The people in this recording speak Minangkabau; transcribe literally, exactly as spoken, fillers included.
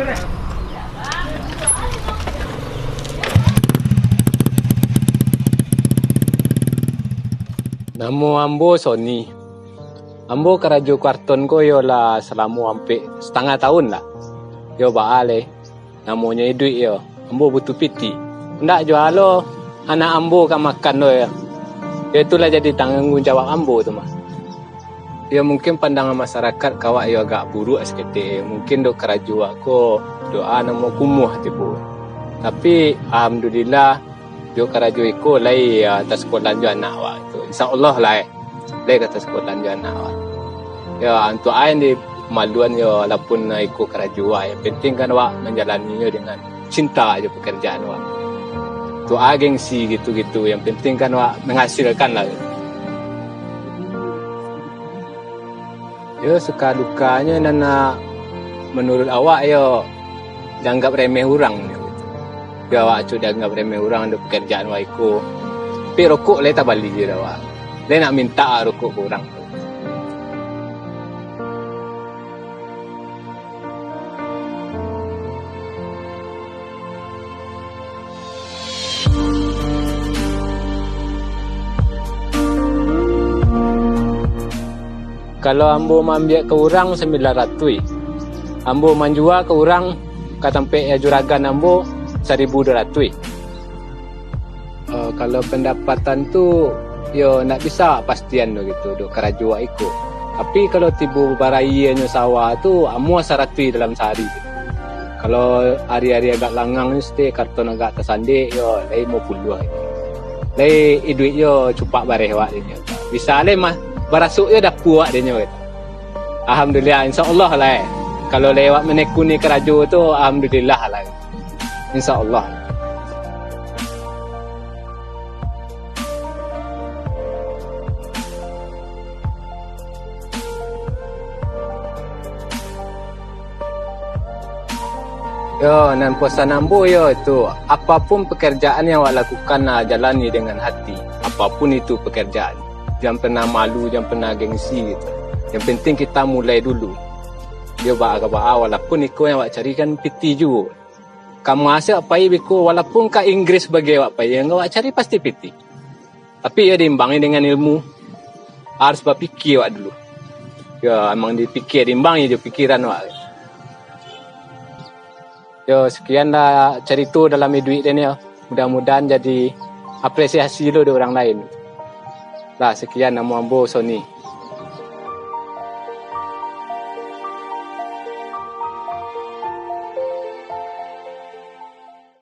Namo ambo Sony. Ambo karajo karton ko iyo lah salamo ampek satangah taun lah. Iyo baa lai. Namonyo iduik iyo. Ambo butuh piti. Ndak jua lo anak ambo ka makan lo iyo. Iyo tu lah jadi tanggung jawab ambo tu mah. Iyo mungkin pandangan masarakat ka awak iyo agak buruak saketek. Mungkin dok karajo awak ko doa namo kumuah tibo. Tapi alhamdulillah, jo karajo iko lai, ah, tasakolah jo anak awak tu. Insya Allah lai, lai ka tasakolah jo anak awak. Yo, untuak a nan dimaluan yo, walaupun iko karajo awak, yang penting kan awak manjalaninyo dengan cinta jo pekerjaan awak. Untuak a gengsi gitu-gitu, yang penting kan awak menghasilkan lah. Yo, suka dukanyo nan nak, menurut awak yo, dianggap remeh urang. Yo, awak tu dianggap remeh urang dek pekerjaan awak iko. Tapi rokok lai tabali jo dek awak. Lai nak mintak rokok ka urang tu. Kalau ambo maambiak ka urang sambilan ratuih, ambo manjua ka urang ka tampek juragan ambo saribu duo ratuih. Eh, kalau pandapatan tu, yo, ndak bisa pastian tu gitu, dok karajo awak iko. Tapi kalau tibo baraianyo sawah tu, amuah saratuih dalam sahari. Kalau ari-ari agak langang ni, setiap karton agak tasandek, yo, lai limo puluah. Lai iduik yo cupak bareh awak dinyo. Bisa lai mah barasuk yo dapua awak dinyo. Alhamdulillah, insya Allah lai. Kalau lai awak manekuni karajo tu, alhamdulillah lai. Insya Allah. Yo, nan posan ambo yo itu, apapun pekerjaan yang awak lakukan, ah, jalani dengan hati. Apapun itu pekerjaan. Jan pernah malu, jan pernah gengsi gitu. Yang penting kita mulai dulu. Yo, baa ka baa, walaupun iko yang awak cari kan piti juo. Ka mangasuak pai beko, walaupun ka Inggris bagai awak pai, yang awak cari pasti piti. Tapi yo diimbangi dengan ilmu. Harus bapikia awak dulu. Yo, emang dipikia, diimbangi jo pikiran awak. Yo, sekian lah carito dalam iduik den yo. Mudah-mudahan jadi apresiasi lo dek urang lain. Lah, sekian, namo ambo Sony.